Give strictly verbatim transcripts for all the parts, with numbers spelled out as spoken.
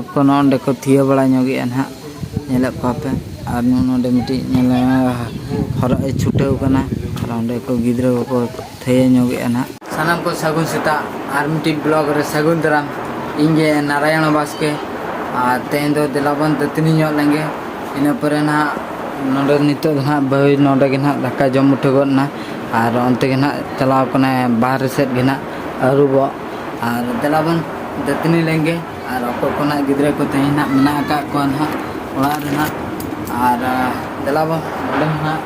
ᱠᱚ ᱱᱚᱰᱮ ᱠᱚ ᱛᱷᱤᱭᱟᱹ ᱵᱟᱲᱟ ᱧᱚᱜᱮᱜᱼᱟ ᱱᱟᱦᱟᱜ, ᱧᱮᱞᱮᱫ ᱠᱚᱣᱟ ᱯᱮ᱾ ᱟᱨ ᱱᱚ-, ᱱᱚᱰᱮ ᱢᱤᱫᱴᱤᱡ ᱧᱮᱞ ᱦᱚᱨᱚᱜ ᱮ ᱪᱷᱩᱴᱟᱹᱣ ᱠᱟᱱᱟ᱾ ᱟᱨ ᱚᱸᱰᱮ ᱠᱚ ᱜᱤᱫᱽᱨᱟᱹ ᱠᱚᱠᱚ ᱛᱷᱤᱭᱟᱹ ᱧᱚᱜᱮᱜᱼᱟ ᱱᱟᱦᱟᱜ᱾ ᱥᱟᱱᱟᱢ ᱠᱚ ᱥᱟᱹᱜᱩᱱ ᱥᱮᱛᱟᱜ, ᱟᱨ ᱢᱤᱫᱴᱤᱡ ᱵᱞᱚᱜ ᱨᱮ ᱥᱟᱹᱜᱩᱱ ᱫᱟᱨᱟᱢ᱾ ᱤᱧ ᱜᱮ ᱱᱟᱨᱟᱭᱚᱱ ᱵᱟᱥᱠᱮ᱾ ᱟᱨ ᱛᱮᱦᱮᱧ ᱫᱚ ᱫᱮᱞᱟ ᱵᱚᱱ ᱫᱟᱹᱛᱟᱹᱱᱤ ᱧᱚᱜ ᱞᱮᱱᱜᱮ᱾ ᱤᱱᱟᱹ ᱯᱚᱨᱮ ᱱᱟᱦᱟᱜ ᱱᱚᱰᱮ ᱱᱤᱛᱚᱜ ᱫᱚ ᱱᱟᱦᱟᱜ ᱵᱟᱹᱦᱩ ᱱᱚᱰᱮ ᱜᱮ ᱱᱟᱦᱟᱜ ᱫᱟᱠᱟ ᱡᱚᱢ ᱩᱴᱷᱟᱹ ᱜᱚᱫ ᱮᱱᱟ᱾ ᱟᱨ ᱚᱱᱛᱮ ᱜᱮ ᱱᱟᱦᱟᱜ ᱪᱟᱞᱟᱣ ᱠᱟᱱᱟᱭ ᱵᱟᱦᱨᱮ ᱥᱮᱫ ᱜᱮ ᱱᱟᱦᱟᱜ ᱟᱹᱨᱩᱵᱚᱜ᱾ ᱟᱨ ᱫᱮᱞᱟ ᱵᱚᱱ ᱫᱟᱹᱛᱟᱹᱱᱤ ᱞᱮᱱᱜᱮ᱾ ᱟᱨ ᱚᱠᱚᱭ ᱠᱚ ᱱᱟᱦᱟᱜ ᱜᱤᱫᱽᱨᱟᱹ ᱠᱚ ᱛᱮᱦᱮᱧ ᱱᱟᱦᱟᱜ ᱢᱮᱱᱟᱜ ᱟᱠᱟᱫ ᱠᱚᱣᱟ ᱱᱟᱦᱟᱜ ᱚᱲᱟᱜ ᱨᱮ ᱱᱟᱦᱟᱜ᱾ ᱟᱨ, ᱟᱨ ᱫᱮᱞᱟ ᱵᱚᱱ ᱱᱚᱰᱮ ᱱᱟᱦᱟᱜ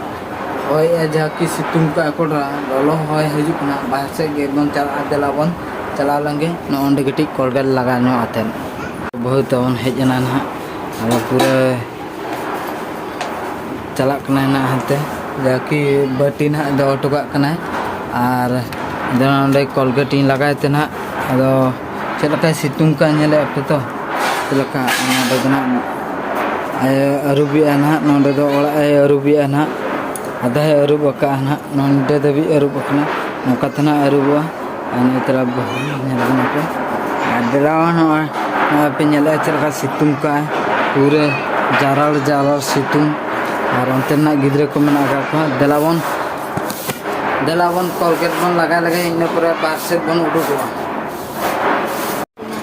ᱦᱚᱭᱮᱜᱼᱟ, ᱡᱟᱦᱟᱸ ᱠᱤ ᱥᱤᱛᱩᱝ ᱠᱟᱜᱼᱟ ᱠᱚᱰᱨᱟ, ᱞᱚᱞᱚ ᱦᱚᱭ ᱦᱤᱡᱩᱜ ᱠᱟᱱᱟ, ᱵᱟᱦᱨᱮ ᱥᱮᱫ ᱜᱮᱵᱚᱱ ᱪᱟᱞᱟᱜᱼᱟ᱾ ᱫᱮᱞᱟ ᱵᱚᱱ ᱪᱟᱞᱟᱣ ᱞᱮᱱᱜᱮ᱾ ᱱᱚᱜᱼᱚ ᱱᱚᱰᱮ ᱠᱟᱹᱴᱤᱡ ᱠᱚᱞᱜᱮᱴ ᱞᱟᱜᱟᱣ ᱧᱚᱜ ᱟᱛᱮᱫ ᱵᱟᱹᱦᱩ ᱛᱟᱵᱚᱱ ᱦᱮᱡ ᱮᱱᱟ ᱱᱟᱦᱟᱜ᱾ ᱟᱫᱚ ᱯᱩᱨᱟᱹ ᱪᱟᱞᱟᱜ ᱠᱟᱱᱟᱭ ᱱᱟᱦᱟᱜ ᱦᱟᱱᱛᱮ, ᱡᱟᱦᱟᱸ ᱠᱤ ᱵᱟᱹᱴᱤ ᱱᱟᱦᱟᱜ ᱫᱚᱦᱚ ᱦᱚᱴᱚ ᱠᱟᱜ ᱠᱟᱱᱟᱭ᱾ ᱟᱨ ᱫᱮᱞᱟ ᱱᱚᱰᱮ ᱠᱚᱞᱜᱮᱴ ᱤᱧ ᱞᱟᱜᱟᱭ ᱛᱮ ᱱᱟᱦᱟᱜ᱾ ᱟᱫᱚ ᱪᱮᱫ ᱞᱮᱠᱟᱭ ᱥᱤᱛᱩᱝ ᱠᱟᱜᱼᱟ, ᱧᱮᱞᱮᱫ ᱟᱯᱮ ᱛᱚ ᱪᱮᱫ ᱞᱮᱠᱟ᱾ ᱱᱚᱰᱮ ᱫᱚ ᱱᱟᱦᱟᱜ ᱟᱭ ᱟᱹᱨᱩᱵᱮᱜᱼᱟ ᱱᱟᱦᱟᱜ, ᱱᱚᱰᱮ ᱫᱚ ᱚᱲᱟᱜ ᱮ ᱟᱹᱨᱩᱵᱮᱜᱼᱟ ᱱᱟᱦᱟᱜ᱾ ᱟᱫᱷᱟᱭ ᱟᱹᱨᱩᱵ ᱟᱠᱟᱜᱼᱟ ᱱᱟᱦᱟᱜ, ᱱᱚᱰᱮ ᱫᱷᱟᱹᱵᱤᱡ ᱟᱹᱨᱩᱵ ᱟᱠᱟᱱᱟ᱾ ᱱᱚᱝᱠᱟ ᱛᱮ ᱱᱟᱦᱟᱜ ᱟᱹᱨᱩᱵᱚᱜᱼᱟ᱾ ᱟᱨ ᱱᱚᱜᱼᱚᱭ ᱛᱚᱨᱟ ᱵᱟᱹᱦᱩ ᱧᱮᱞ ᱠᱟᱱᱟ ᱯᱮ᱾ ᱟᱨ ᱫᱮᱞᱟ ᱱᱚᱜᱼᱚᱭ, ᱱᱚᱜᱼᱚᱭ ᱯᱮ ᱧᱮᱞᱮᱫᱼᱟ ᱪᱮᱫ ᱞᱮᱠᱟ ᱥᱤᱛᱩᱝ ᱠᱟᱜᱼᱟᱭ, ᱯᱩᱨᱟᱹ ᱡᱟᱨᱟᱞ ᱡᱟᱨᱟᱞ ᱥᱤᱛᱩᱝ᱾ ᱟᱨ ᱚᱱᱛᱮ ᱨᱮᱱᱟᱜ ᱜᱤᱫᱽᱨᱟᱹ ᱠᱚ ᱢᱮᱱᱟᱜ ᱟᱠᱟᱫ ᱠᱚᱣᱟ᱾ ᱫᱮᱞᱟ ᱵᱚᱱ, ᱫᱮᱞᱟ ᱵᱚᱱ ᱠᱚᱞᱜᱮᱴ ᱵᱚᱱ ᱞᱟᱜᱟ ᱞᱮᱜᱮ, ᱤᱱᱟᱹ ᱯᱚᱨᱮ ᱵᱟᱨ ᱥᱮᱫ ᱵᱚᱱ ᱩᱰᱩᱠᱚᱜᱼᱟ᱾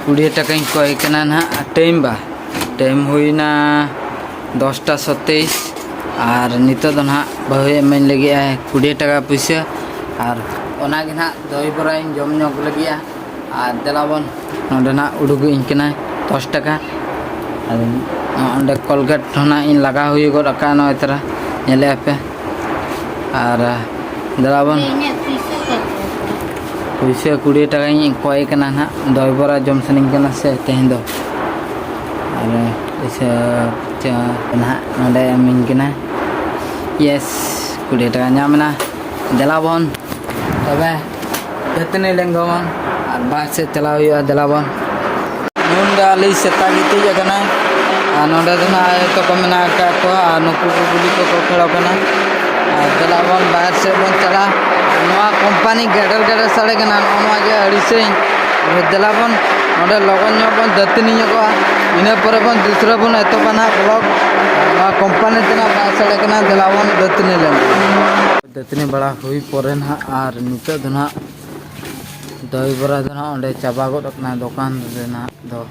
ᱠᱩᱲᱤ ᱴᱟᱠᱟᱧ ᱠᱚᱭ ᱠᱟᱱᱟ ᱱᱟᱦᱟᱜ, ᱴᱟᱭᱤᱢ ᱵᱟ, ᱴᱟᱭᱤᱢ ᱦᱩᱭᱱᱟ ᱫᱚᱥᱴᱟ ᱥᱚᱛᱮᱭᱤᱥ᱾ ᱟᱨ ᱱᱤᱛᱚᱜ ᱫᱚ ᱱᱟᱦᱟᱜ ᱵᱟᱹᱦᱩᱭ ᱮᱢᱟᱹᱧ ᱞᱟᱹᱜᱤᱫ ᱟᱭ ᱠᱩᱲᱤ ᱴᱟᱠᱟ ᱯᱩᱭᱥᱟᱹ᱾ ᱟᱨ ᱚᱱᱟᱜᱮ ᱱᱟᱦᱟᱜ ᱫᱚᱭ ᱵᱚᱨᱟᱧ ᱡᱚᱢ ᱧᱚᱜ ᱞᱟᱹᱜᱤᱫᱼᱟ᱾ ᱟᱨ ᱫᱮᱞᱟ ᱵᱚᱱ, ᱱᱚᱰᱮ ᱱᱟᱦᱟᱜ ᱩᱰᱩᱠ ᱤᱧ ᱠᱟᱱᱟᱭ ᱫᱚᱥ ᱴᱟᱠᱟ᱾ ᱟᱨ ᱱᱚᱜᱼᱚ ᱱᱚᱰᱮ ᱠᱚᱞᱜᱮᱴ ᱦᱚᱸ ᱱᱟᱦᱟᱜ ᱤᱧ ᱞᱟᱜᱟᱣ ᱦᱩᱭ ᱜᱚᱫ ᱟᱠᱟᱫᱼᱟ, ᱱᱚᱜᱼᱚᱭ ᱛᱚᱨᱟ ᱧᱮᱞᱮᱫᱼᱟ ᱯᱮ᱾ ᱟᱨ ᱫᱮᱞᱟ ᱵᱚᱱ, ᱤᱧᱟᱹᱜ ᱯᱩᱭᱥᱟᱹ ᱠᱚ᱾ ᱯᱩᱭᱥᱟᱹ ᱠᱩᱲᱤ ᱴᱟᱠᱟᱧ ᱠᱚᱭ ᱠᱟᱱᱟ ᱱᱟᱦᱟᱜ, ᱫᱚᱭ ᱵᱚᱨᱟ ᱡᱚᱢ ᱥᱟᱱᱟᱧ ᱠᱟᱱᱟ ᱥᱮ ᱛᱮᱦᱮᱧ ᱫᱚ᱾ ᱟᱨ ᱯᱩᱭᱥᱟᱹ ᱪᱟ-, ᱱᱟᱦᱟᱜ ᱱᱚᱰᱮ ᱮᱢᱟᱹᱧ ᱠᱟᱱᱟ᱾ ᱭᱮᱥ, ᱠᱩᱲᱤ ᱴᱟᱠᱟ ᱧᱟᱢ ᱮᱱᱟ᱾ ᱫᱮᱞᱟ ᱵᱚᱱ ᱛᱚᱵᱮ ᱫᱟᱹᱛᱟᱹᱱᱤ ᱞᱮᱱ ᱜᱮᱵᱚᱱ ᱟᱨ ᱵᱟᱦᱨᱮ ᱥᱮᱫ ᱪᱟᱞᱟᱣ ᱦᱩᱭᱩᱜᱼᱟ᱾ ᱫᱮᱞᱟ ᱵᱚᱱ᱾ ᱱᱩᱱ ᱫᱚ ᱟᱞᱮ ᱥᱮᱛᱟ ᱜᱤᱛᱤᱡ ᱟᱠᱟᱱᱟᱭ᱾ ᱟᱨ ᱱᱚᱰᱮ ᱫᱚ ᱱᱟᱦᱟᱜ ᱟᱭᱳ ᱛᱟᱠᱚ ᱢᱮᱱᱟᱜ ᱟᱠᱟᱫ ᱠᱚᱣᱟ ᱟᱨ ᱱᱩᱠᱩ ᱠᱚ ᱵᱤᱞᱤ ᱠᱚᱠᱚ ᱠᱷᱮᱲᱚ ᱠᱟᱱᱟ᱾ ᱟᱨ ᱫᱮᱞᱟ ᱵᱚᱱ ᱵᱟᱦᱨᱮ ᱥᱮᱫ ᱵᱚᱱ ᱪᱟᱞᱟᱜᱼᱟ᱾ ᱱᱚᱣᱟ ᱠᱳᱢᱯᱟᱱᱤ ᱜᱮᱰᱮᱨ ᱜᱮᱰᱮᱨ ᱥᱟᱰᱮ ᱠᱟᱱᱟ, ᱱᱚᱜᱼᱚ ᱱᱚᱣᱟ ᱜᱮ ᱟᱹᱲᱤᱥᱟᱹᱧ᱾ ᱫᱮᱞᱟ ᱵᱚᱱ ᱱᱚᱰᱮ ᱞᱚᱜᱚᱱ ᱧᱚᱜ ᱵᱚᱱ ᱫᱟᱹᱛᱟᱹᱱᱤ ᱧᱚᱜᱚᱜᱼᱟ᱾ ᱤᱱᱟᱹ ᱯᱚᱨᱮ ᱵᱚᱱ ᱫᱩᱥᱨᱟ ᱵᱚᱱ ᱮᱛᱚᱦᱚᱵᱟ ᱱᱟᱦᱟᱜ ᱵᱞᱚᱜ᱾ ᱱᱚᱣᱟ ᱠᱳᱢᱯᱟᱱᱤ ᱛᱮᱱᱟᱜ ᱵᱟᱥ ᱥᱮᱴᱮᱨ ᱠᱟᱱᱟ, ᱫᱮᱞᱟ ᱵᱚᱱ ᱫᱟᱹᱛᱟᱹᱱᱤ ᱞᱮᱱ᱾ ᱫᱟᱹᱛᱟᱹᱱᱤ ᱵᱟᱲᱟ ᱦᱩᱭ ᱯᱚᱨᱮ ᱱᱟᱦᱟᱜ, ᱟᱨ ᱱᱤᱛᱚᱜ ᱫᱚ ᱱᱟᱦᱟᱜ ᱫᱳᱭ ᱵᱚᱨᱟ ᱫᱚ ᱱᱟᱦᱟᱜ ᱚᱸᱰᱮ ᱪᱟᱵᱟ ᱜᱚᱫ ᱟᱠᱟᱱᱟ ᱫᱚᱠᱟᱱ ᱨᱮ ᱱᱟᱦᱟᱜ ᱫᱚ᱾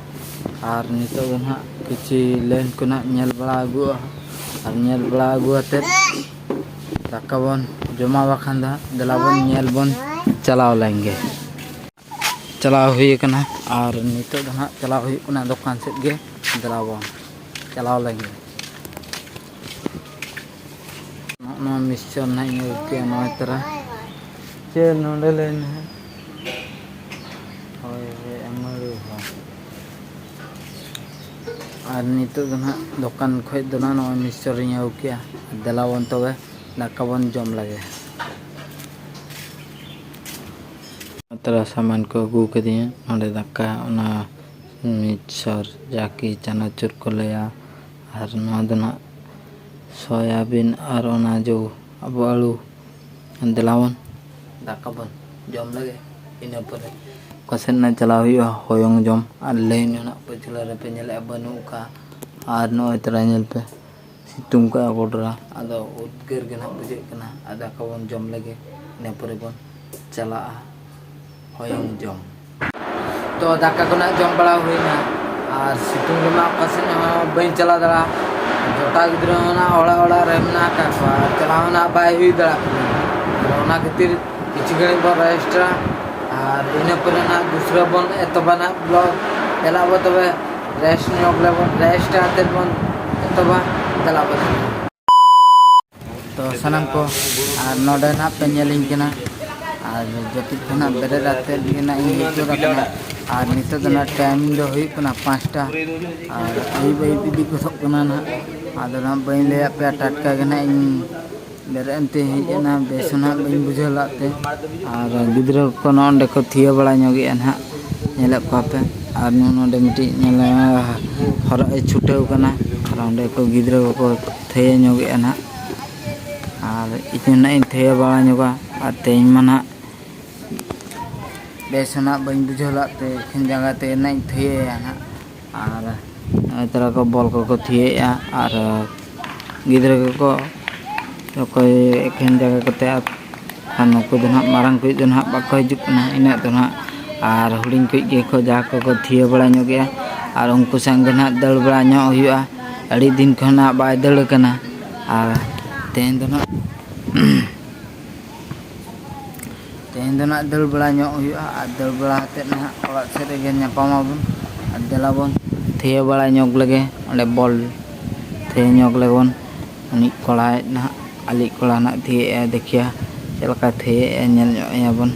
ᱟᱨ ᱱᱤᱛᱚᱜ ᱫᱚ ᱱᱟᱦᱟᱜ ᱠᱤᱪᱷᱤ ᱞᱟᱭᱤᱱ ᱠᱚ ᱱᱟᱦᱟᱜ ᱧᱮᱞ ᱵᱟᱲᱟ ᱟᱹᱜᱩᱣᱟᱜᱼᱟ, ᱟᱨ ᱧᱮᱞ ᱵᱟᱲᱟ ᱟᱹᱜᱩ ᱟᱛᱮᱫ ᱫᱟᱠᱟ ᱵᱚᱱ ᱡᱚᱢᱟ, ᱵᱟᱠᱷᱟᱱ ᱫᱚ ᱦᱟᱸᱜ ᱫᱮᱞᱟ ᱵᱚᱱ ᱧᱮᱞ ᱵᱚᱱ ᱪᱟᱞᱟᱣ ᱞᱮᱱ ᱜᱮ᱾ ᱪᱟᱞᱟᱣ ᱦᱩᱭ ᱟᱠᱟᱱᱟ, ᱟᱨ ᱱᱤᱛᱚᱜ ᱫᱚ ᱦᱟᱸᱜ ᱪᱟᱞᱟᱣ ᱦᱩᱭᱩᱜ ᱠᱟᱱᱟ ᱫᱚᱠᱟᱱ ᱥᱮᱫ ᱜᱮ᱾ ᱫᱮᱞᱟ ᱵᱚᱱ ᱪᱟᱞᱟᱣ ᱞᱮᱱ ᱜᱮ᱾ ᱱᱚᱜᱼᱚ ᱱᱚᱣᱟ ᱢᱤᱠᱥᱪᱟᱨ ᱱᱟᱦᱟᱜ ᱤᱧ ᱟᱹᱜᱩ ᱠᱮᱜᱼᱟ, ᱱᱚᱜᱼᱚᱭ ᱛᱚᱨᱟ᱾ ᱪᱮ ᱱᱚᱰᱮ ᱞᱟᱹᱭ ᱢᱮ ᱦᱟᱸᱜ᱾ ᱦᱳᱭ, ᱦᱳᱭ, ᱮᱢᱟᱹᱲᱩ ᱦᱚᱸ᱾ ᱟᱨ ᱱᱤᱛᱚᱜ ᱫᱚ ᱱᱟᱦᱟᱜ ᱫᱚᱠᱟᱱ ᱠᱷᱚᱡ ᱫᱚ ᱱᱟᱦᱟᱜ ᱱᱚᱜᱼᱚᱭ ᱢᱤᱠᱥᱪᱟᱨ ᱤᱧ ᱟᱹᱜᱩ ᱠᱮᱜᱼᱟ᱾ ᱫᱮᱞᱟ ᱵᱚᱱ ᱛᱚᱵᱮ ᱫᱟᱠᱟ ᱵᱚᱱ ᱡᱚᱢ ᱞᱮᱜᱮ᱾ ᱛᱚᱨᱟ ᱥᱟᱢᱟᱱ ᱠᱚ ᱟᱹᱜᱩ ᱠᱟᱹᱫᱤᱧᱟ, ᱱᱚᱰᱮ ᱫᱟᱠᱟ, ᱚᱱᱟ ᱢᱤᱠᱥᱪᱟᱨ, ᱡᱟᱠᱤ ᱪᱟᱱᱟᱪᱩᱨ ᱠᱚ ᱞᱟᱹᱭᱟ, ᱟᱨ ᱱᱚᱣᱟ ᱫᱚ ᱱᱟᱦᱟᱜ ᱥᱚᱭᱟᱵᱤᱱ ᱟᱨ ᱚᱱᱟ ᱡᱚ ᱟᱵᱚ ᱟᱹᱞᱩ᱾ ᱫᱮᱞᱟ ᱵᱚᱱ ᱫᱟᱠᱟ ᱵᱚᱱ ᱡᱚᱢ ᱞᱮᱜᱮ, ᱤᱱᱟᱹ ᱯᱚᱨᱮ ᱚᱠᱟ ᱥᱮᱫ ᱱᱟᱜ ᱪᱟᱞᱟᱣ ᱦᱩᱭᱩᱜᱼᱟ ᱦᱚᱭᱚᱝ ᱡᱚᱢ᱾ ᱟᱨ ᱞᱟᱹᱭᱤᱱ ᱦᱚᱸ ᱱᱟᱜ ᱯᱟᱹᱪᱷᱞᱟᱹ ᱨᱮᱯᱮ ᱧᱮᱞᱮᱫᱼᱟ ᱵᱟᱹᱱᱩᱜ ᱟᱠᱟᱫᱼᱟ, ᱟᱨ ᱱᱚᱜᱼᱚᱭ ᱛᱚᱨᱟ ᱧᱮᱞ ᱯᱮ ᱥᱤᱛᱩᱝ ᱠᱟᱜᱼᱟ ᱜᱚᱰᱨᱟ, ᱟᱫᱚ ᱩᱫᱽᱜᱟᱹᱨ ᱜᱮ ᱱᱟᱜ ᱵᱩᱡᱷᱟᱹᱜ ᱠᱟᱱᱟ᱾ ᱟᱨ ᱫᱟᱠᱟ ᱵᱚᱱ ᱡᱚᱢ ᱞᱮᱜᱮ, ᱤᱱᱟᱹ ᱯᱚᱨᱮ ᱵᱚᱱ ᱪᱟᱞᱟᱜᱼᱟ ᱦᱚᱭᱚᱝ ᱡᱚᱢ᱾ ᱛᱚ ᱫᱟᱠᱟ ᱠᱚ ᱱᱟᱜ ᱡᱚᱢ ᱵᱟᱲᱟ ᱦᱩᱭᱱᱟ, ᱟᱨ ᱥᱤᱛᱩᱝ ᱨᱮᱢᱟ ᱚᱠᱟ ᱥᱮᱫ ᱦᱚᱸ ᱵᱟᱹᱧ ᱪᱟᱞᱟᱣ ᱫᱟᱲᱮᱭᱟᱜᱼᱟ᱾ ᱡᱚᱴᱟ ᱜᱤᱫᱽᱨᱟᱹ ᱦᱚᱸ ᱱᱟᱜ ᱚᱲᱟᱜ ᱚᱲᱟᱜ ᱨᱮ ᱢᱮᱱᱟᱜ ᱟᱠᱟᱫ ᱠᱚᱣᱟ, ᱟᱨ ᱪᱟᱞᱟᱣ ᱦᱚᱸ ᱱᱟᱜ ᱵᱟᱭ ᱦᱩᱭ ᱫᱟᱲᱮᱭᱟᱜ ᱠᱟᱱᱟ᱾ ᱟᱫᱚ ᱚᱱᱟ ᱠᱷᱟᱹᱛᱤᱨ ᱠᱤᱪᱷᱩ ᱜᱷᱟᱹᱲᱤᱡ ᱵᱚᱱ ᱨᱮᱥᱴᱟ, ᱟᱨ ᱤᱱᱟᱹ ᱯᱚᱨᱮ ᱱᱟᱜ ᱫᱩᱥᱨᱟ ᱵᱚᱱ ᱮᱛᱚᱦᱚᱵᱟ ᱱᱟᱜ ᱵᱞᱚᱜ᱾ ᱫᱮᱞᱟ ᱵᱚ ᱛᱚᱵᱮ ᱨᱮᱥᱴ ᱧᱚᱜ ᱞᱮᱵᱚᱱ, ᱨᱮᱥᱴ ᱠᱟᱛᱮᱫ ᱵᱚᱱ ᱮᱛᱚᱦᱚᱵᱟ᱾ ᱫᱮᱞᱟ ᱵᱚ᱾ ᱛᱚ ᱥᱟᱱᱟᱢ ᱠᱚ, ᱟᱨ ᱱᱚᱰᱮ ᱱᱟᱜ ᱯᱮ ᱧᱮᱞᱤᱧ ᱠᱟᱱᱟ, ᱟᱨ ᱡᱟᱹᱯᱤᱫ ᱠᱷᱚᱱᱟᱜ ᱵᱮᱨᱮᱫ ᱟᱛᱮᱫ ᱜᱮ ᱱᱟᱜ ᱤᱧ ᱦᱤᱡᱩᱜ ᱟᱠᱟᱱᱟ᱾ ᱟᱨ ᱱᱤᱛᱚᱜ ᱫᱚ ᱱᱟᱜ ᱴᱟᱭᱤᱢ ᱫᱚ ᱦᱩᱭᱩᱜ ᱠᱟᱱᱟ ᱯᱟᱸᱪᱴᱟ, ᱟᱨ ᱟᱹᱭᱩᱵ ᱟᱹᱭᱩᱵ ᱤᱫᱤ ᱜᱚᱫᱚᱜ ᱠᱟᱱᱟ ᱱᱟᱜ᱾ ᱟᱫᱚ ᱱᱟᱜ ᱵᱟᱹᱧ ᱞᱟᱹᱭᱟᱫ ᱯᱮᱭᱟ, ᱴᱟᱴᱠᱟ ᱜᱮ ᱱᱟᱜ ᱤᱧ ᱵᱮᱨᱮᱫ ᱮᱱᱛᱮ ᱦᱮᱡ ᱮᱱᱟ, ᱵᱮᱥ ᱦᱚᱸ ᱱᱟᱜ ᱵᱟᱹᱧ ᱵᱩᱡᱷᱟᱹᱣ ᱞᱮᱫ ᱛᱮ᱾ ᱟᱨ ᱜᱤᱫᱽᱨᱟᱹ ᱠᱚ ᱱᱚᱰᱮ ᱠᱚ ᱛᱷᱤᱭᱟᱹ ᱵᱟᱲᱟ ᱧᱚᱜᱮᱜᱼᱟ ᱱᱟᱜ, ᱧᱮᱞᱮᱫ ᱠᱚᱣᱟ ᱯᱮ᱾ ᱟᱨ ᱱᱚ-, ᱱᱚᱰᱮ ᱢᱤᱫᱴᱤᱡ ᱧᱮᱞ ᱦᱚᱨᱚᱜ ᱮ ᱪᱷᱩᱴᱟᱹᱣ ᱠᱟᱱᱟ, ᱟᱨ ᱚᱸᱰᱮ ᱠᱚ ᱜᱤᱫᱽᱨᱟᱹ ᱠᱚᱠᱚ ᱛᱷᱤᱭᱟᱹ ᱧᱚᱜᱮᱜᱼᱟ ᱱᱟᱜ᱾ ᱟᱨ ᱤᱧ ᱦᱚᱸ ᱱᱟᱜ ᱤᱧ ᱛᱷᱤᱭᱟᱹ ᱵᱟᱲᱟ ᱧᱚᱜᱟ, ᱟᱨ ᱛᱮᱦᱮᱧ ᱢᱟ ᱱᱟᱜ ᱵᱮᱥ ᱦᱚᱸ ᱱᱟᱜ ᱵᱟᱹᱧ ᱵᱩᱡᱷᱟᱹᱣ ᱞᱮᱫ ᱛᱮ ᱮᱠᱷᱮᱱ ᱡᱟᱸᱜᱟ ᱛᱮ ᱱᱟᱜ ᱤᱧ ᱛᱷᱤᱭᱟᱹᱭᱟ ᱱᱟᱜ᱾ ᱟᱨ ᱱᱚᱜᱼᱚᱭ ᱛᱟᱨᱟ ᱠᱚ ᱵᱚᱞ ᱠᱚᱠᱚ ᱛᱷᱤᱭᱟᱹᱭᱮᱫᱼᱟ ᱟᱨ ᱜᱤᱫᱽᱨᱟᱹ ᱠᱚᱠᱚ ᱚᱠᱚᱭ ᱮᱠᱷᱮᱱ ᱡᱟᱸᱜᱟ ᱠᱚᱛᱮ ᱟᱨ, ᱟᱨ ᱱᱩᱠᱩ ᱫᱚ ᱱᱟᱦᱟᱜ ᱢᱟᱨᱟᱝ ᱠᱚ ᱫᱚ ᱱᱟᱦᱟᱜ ᱵᱟᱠᱚ ᱦᱤᱡᱩᱜ ᱠᱟᱱᱟ ᱤᱱᱟᱹᱜ ᱫᱚ ᱱᱟᱦᱟᱜ᱾ ᱟᱨ ᱦᱩᱰᱤᱧ ᱠᱚ ᱜᱮᱠᱚ ᱡᱟᱦᱟᱸ ᱠᱚᱠᱚ ᱛᱷᱤᱭᱟᱹ ᱵᱟᱲᱟ ᱧᱚᱜ ᱜᱮᱭᱟ ᱟᱨ ᱩᱱᱠᱩ ᱥᱟᱶ ᱜᱮ ᱱᱟᱦᱟᱜ ᱫᱟᱹᱲ ᱵᱟᱲᱟ ᱧᱚᱜ ᱦᱩᱭᱩᱜᱼᱟ᱾ ᱟᱹᱰᱤ ᱫᱤᱱ ᱠᱷᱚᱱᱟᱜ ᱵᱟᱭ ᱫᱟᱹᱲ ᱠᱟᱱᱟ ᱟᱨ ᱛᱮᱦᱮᱧ ᱫᱚ ᱱᱟᱦᱟᱜ ᱛᱮᱦᱮᱧ ᱫᱚ ᱱᱟᱦᱟᱜ ᱫᱟᱹᱲ ᱵᱟᱲᱟ ᱧᱚᱜ ᱦᱩᱭᱩᱜᱼᱟ ᱟᱨ ᱫᱟᱹᱲ ᱵᱟᱲᱟ ᱠᱟᱛᱮᱫ ᱱᱟᱦᱟᱜ ᱚᱲᱟᱜ ᱥᱮᱫ ᱨᱮᱜᱮ ᱧᱟᱯᱟᱢ ᱟᱵᱚᱱ᱾ ᱟᱨ ᱫᱮᱞᱟ ᱵᱚᱱ ᱛᱷᱤᱭᱟᱹ ᱵᱟᱲᱟ ᱧᱚᱜ ᱞᱮᱜᱮ, ᱚᱸᱰᱮ ᱵᱚᱞ ᱛᱷᱤᱭᱟᱹ ᱧᱚᱜ ᱞᱮᱜᱮ ᱵᱚᱱ᱾ ᱩᱱᱤ ᱠᱚᱲᱟᱭ ᱱᱟᱦᱟᱜ, ᱟᱞᱮᱭᱤᱡ ᱠᱚᱲᱟ ᱱᱟᱦᱟᱜ ᱛᱷᱤᱭᱟᱹᱭᱮᱫᱼᱟᱭ, ᱫᱮᱠᱷᱤᱭᱟ ᱪᱮᱫ ᱞᱮᱠᱟᱭ ᱛᱷᱤᱭᱟᱹᱭᱮᱫᱼᱟ, ᱧᱮᱞ ᱧᱚᱜ ᱮᱭᱟ ᱵᱚᱱ᱾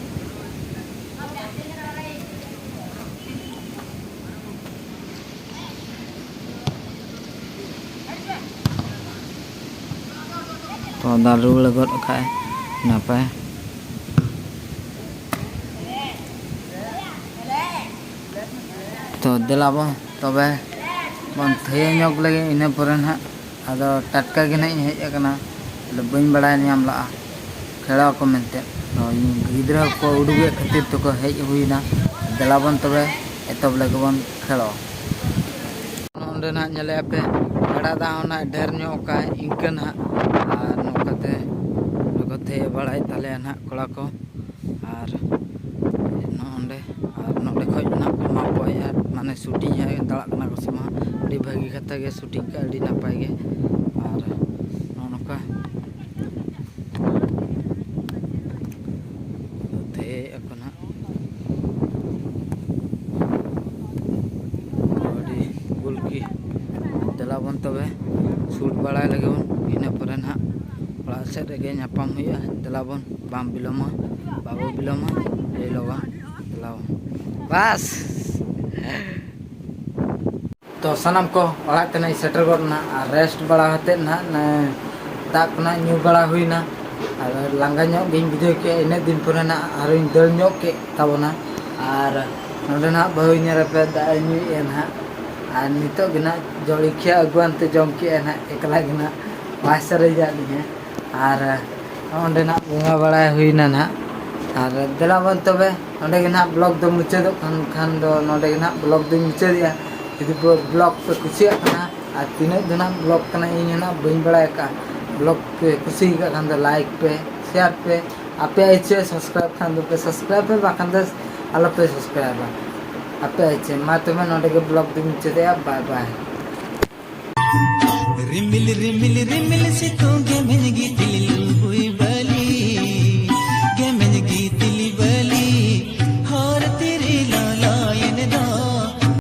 ᱛᱚ ᱫᱟᱞ ᱨᱩᱣᱟᱹᱲ ᱜᱚᱫ ᱠᱟᱜᱼᱟᱭ ᱱᱟᱯᱟᱭ᱾ ᱛᱚ ᱫᱮᱞᱟ ᱵᱚᱱ ᱛᱚᱵᱮ ᱵᱚᱱ ᱛᱷᱟᱹᱭᱟᱹ ᱧᱚᱜ ᱞᱮᱜᱮ, ᱤᱱᱟᱹ ᱯᱚᱨᱮ ᱱᱟᱦᱟᱜ ᱟᱫᱚ ᱴᱟᱴᱠᱟ ᱜᱮ ᱱᱟᱦᱟᱜ ᱤᱧ ᱦᱮᱡ ᱟᱠᱟᱱᱟ, ᱟᱫᱚ ᱵᱟᱹᱧ ᱵᱟᱲᱟᱭ ᱧᱟᱢ ᱞᱟᱜᱼᱟ ᱠᱷᱮᱲᱟᱣ ᱠᱚ ᱢᱮᱱᱛᱮ᱾ ᱛᱚ ᱤᱧ ᱜᱤᱫᱽᱨᱟᱹ ᱠᱚ ᱩᱰᱩᱠᱮᱫ ᱠᱷᱟᱹᱛᱤᱨ ᱛᱮᱠᱚ ᱦᱮᱡ ᱦᱩᱭᱱᱟ᱾ ᱫᱮᱞᱟ ᱵᱚᱱ ᱛᱚᱵᱮ ᱮᱛᱚᱦᱚᱵ ᱞᱮᱜᱮ ᱵᱚᱱ ᱠᱷᱮᱲᱟᱣ᱾ ᱱᱚᱸᱰᱮ ᱱᱟᱦᱟᱜ ᱧᱮᱞᱮᱫᱼᱟ ᱯᱮ ᱜᱟᱰᱟ ᱫᱟᱜ ᱦᱚᱸ ᱱᱟᱦᱟᱜ ᱰᱷᱮᱨ ᱧᱚᱜ ᱠᱟᱜᱼᱟᱭ ᱤᱱᱠᱟᱹ ᱱᱟᱦᱟᱜ, ᱟᱨ ᱱᱚᱝᱠᱟᱛᱮ ᱱᱚᱝᱠᱟ ᱛᱷᱟᱹᱭᱟᱹ ᱵᱟᱲᱟᱭᱮᱫ ᱛᱟᱞᱮᱭᱟ ᱱᱟᱦᱟᱜ ᱠᱚᱲᱟ ᱠᱚ᱾ ᱟᱨ ᱱᱚᱜᱼᱚᱸᱰᱮ, ᱟᱨ ᱱᱚᱸᱰᱮ ᱠᱷᱚᱡ ᱱᱟᱦᱟᱜ ᱠᱚ ᱢᱟᱯ ᱠᱚᱣᱟ, ᱢᱟᱱᱮ ᱥᱩᱴᱤᱝ ᱦᱟᱸᱜ ᱪᱟᱞᱟᱜ ᱠᱟᱱᱟ ᱠᱚ ᱥᱮ ᱵᱟᱝ᱾ ᱟᱹᱰᱤ ᱵᱷᱟᱹᱜᱤ ᱠᱟᱛᱷᱟ ᱜᱮ, ᱥᱩᱴᱤᱝ ᱠᱟᱜᱼᱟ, ᱟᱹᱰᱤ ᱱᱟᱯᱟᱭ ᱜᱮ᱾ ᱟᱨ ᱱᱚᱜᱼᱚ ᱱᱚᱝᱠᱟ ᱛᱷᱟᱹᱭᱟᱹᱭᱮᱫᱼᱟ ᱠᱚ ᱱᱟᱦᱟᱜ᱾ ᱟᱹᱰᱤ ᱜᱩᱞᱠᱤ᱾ ᱫᱮᱞᱟ ᱵᱚᱱ ᱛᱚᱵᱮ ᱥᱩᱴ ᱵᱟᱲᱟᱭ ᱞᱟᱹᱜᱤᱫ ᱵᱚᱱ, ᱤᱱᱟᱹ ᱯᱚᱨᱮ ᱱᱟᱦᱟᱜ ᱚᱲᱟᱜ ᱥᱮᱫ ᱨᱮᱜᱮ ᱧᱟᱯᱟᱢ ᱦᱩᱭᱩᱜᱼᱟ᱾ ᱫᱮᱞᱟ ᱵᱚᱱ, ᱵᱟᱝ ᱵᱤᱞᱚᱢᱟ, ᱵᱟᱵᱚ ᱵᱤᱞᱚᱢᱟ, ᱟᱹᱰᱤ ᱞᱚᱜᱚᱱ᱾ ᱫᱮᱞᱟ ᱵᱚᱱ᱾ ᱵᱟᱥ᱾ ᱛᱚ ᱥᱟᱱᱟᱢ ᱠᱚ ᱚᱲᱟᱜ ᱛᱮ ᱱᱟᱜ ᱤᱧ ᱥᱮᱴᱮᱨ ᱜᱚᱫ ᱮᱱᱟ ᱟᱨ ᱨᱮᱥᱴ ᱵᱟᱲᱟ ᱠᱟᱛᱮᱫ ᱱᱟᱜ ᱱᱚᱜᱼᱚᱭ ᱫᱟᱜ ᱠᱚ ᱱᱟᱜ ᱧᱩ ᱵᱟᱲᱟ ᱦᱩᱭᱱᱟ᱾ ᱟᱨ ᱞᱟᱸᱜᱟ ᱧᱚᱜ ᱜᱤᱧ ᱵᱩᱡᱷᱟᱹᱣ ᱠᱮᱜᱼᱟ, ᱤᱱᱟᱹᱜ ᱫᱤᱱ ᱯᱚᱨᱮ ᱱᱟᱜ ᱟᱨᱚᱧ ᱫᱟᱹᱲ ᱧᱚᱜ ᱠᱮᱫ ᱛᱟᱵᱚᱱᱟ᱾ ᱟᱨ ᱱᱚᱰᱮ ᱱᱟᱜ ᱵᱟᱹᱦᱩᱧ ᱧᱮᱞ ᱯᱮ ᱫᱟᱜ ᱮ ᱧᱩᱭᱮᱫᱼᱟ ᱱᱟᱜ᱾ ᱟᱨ ᱱᱤᱛᱚᱜ ᱜᱮ ᱱᱟᱜ ᱡᱚᱞᱤᱠᱷᱤᱭᱟᱹ ᱟᱹᱜᱩᱣᱟᱱ ᱛᱮ ᱡᱚᱢ ᱠᱮᱜᱼᱟ ᱱᱟᱜ, ᱮᱠᱞᱟ ᱜᱮ ᱱᱟᱜ ᱵᱟᱭ ᱥᱟᱨᱮᱡᱟᱜ ᱞᱤᱧᱟᱹ᱾ ᱟᱨ ᱚᱸᱰᱮ ᱱᱟᱜ ᱵᱚᱸᱜᱟ ᱵᱟᱲᱟᱭ ᱦᱩᱭᱱᱟ ᱱᱟᱜ᱾ ᱟᱨ ᱫᱮᱞᱟ ᱵᱚᱱ ᱛᱚᱵᱮ ᱱᱚᱸᱰᱮ ᱜᱮ ᱱᱟᱜ ᱵᱞᱚᱜ ᱫᱚ ᱢᱩᱪᱟᱹᱫᱚᱜ ᱠᱟᱱ ᱠᱷᱟᱱ ᱫᱚ ᱱᱚᱸᱰᱮ ᱜᱮ ᱱᱟᱜ ᱵᱞᱚᱜ ᱫᱚᱧ ᱢᱩᱪᱟᱹᱫᱮᱜᱼᱟ᱾ ᱡᱩᱫᱤ ᱵᱞᱚᱜ ᱯᱮ ᱠᱩᱥᱤᱭᱟᱜ ᱠᱟᱱᱟ, ᱟᱨ ᱛᱤᱱᱟᱹᱜ ᱫᱚ ᱱᱟᱜ ᱵᱞᱚᱜ ᱠᱟᱱᱟ ᱤᱧ ᱦᱚᱸ ᱱᱟᱜ ᱵᱟᱹᱧ ᱵᱟᱲᱟᱭ ᱟᱠᱟᱫᱼᱟ, ᱵᱞᱚᱜ ᱯᱮ ᱠᱩᱥᱤ ᱟᱠᱟᱫ ᱠᱷᱟᱱ ᱫᱚ ᱞᱟᱭᱤᱠ ᱯᱮ, ᱥᱮᱭᱟᱨ ᱯᱮ, ᱟᱯᱮᱭᱟᱜ ᱤᱪᱪᱷᱟᱹ ᱥᱟᱵᱥᱠᱨᱟᱭᱤᱵ ᱠᱷᱟᱱ ᱫᱚᱯᱮ ᱥᱟᱵᱥᱠᱨᱟᱭᱤᱵ ᱯᱮ, ᱵᱟᱠᱷᱟᱱ ᱫᱚ ᱟᱞᱚᱯᱮ ᱥᱟᱵᱥᱠᱨᱟᱭᱤᱵᱟ᱾ ᱟᱯᱮᱭᱟᱜ ᱤᱪᱪᱷᱟᱹ᱾ ᱢᱟ ᱛᱚᱵᱮ ᱱᱚᱰᱮ ᱜᱮ ᱵᱞᱚᱜ ᱫᱚᱧ ᱢᱩᱪᱟᱹᱫᱮᱜᱼᱟ᱾ ᱵᱟᱭ ᱵᱟᱭ᱾ ᱨᱤᱢᱤᱞ ᱨᱤᱢᱤᱞ ᱨᱤᱢᱤᱞ ᱥᱤᱛᱩᱝ ᱜᱮ ᱢᱮᱱ ᱜᱤᱛᱤᱞ ᱞᱩᱵᱩᱭ᱾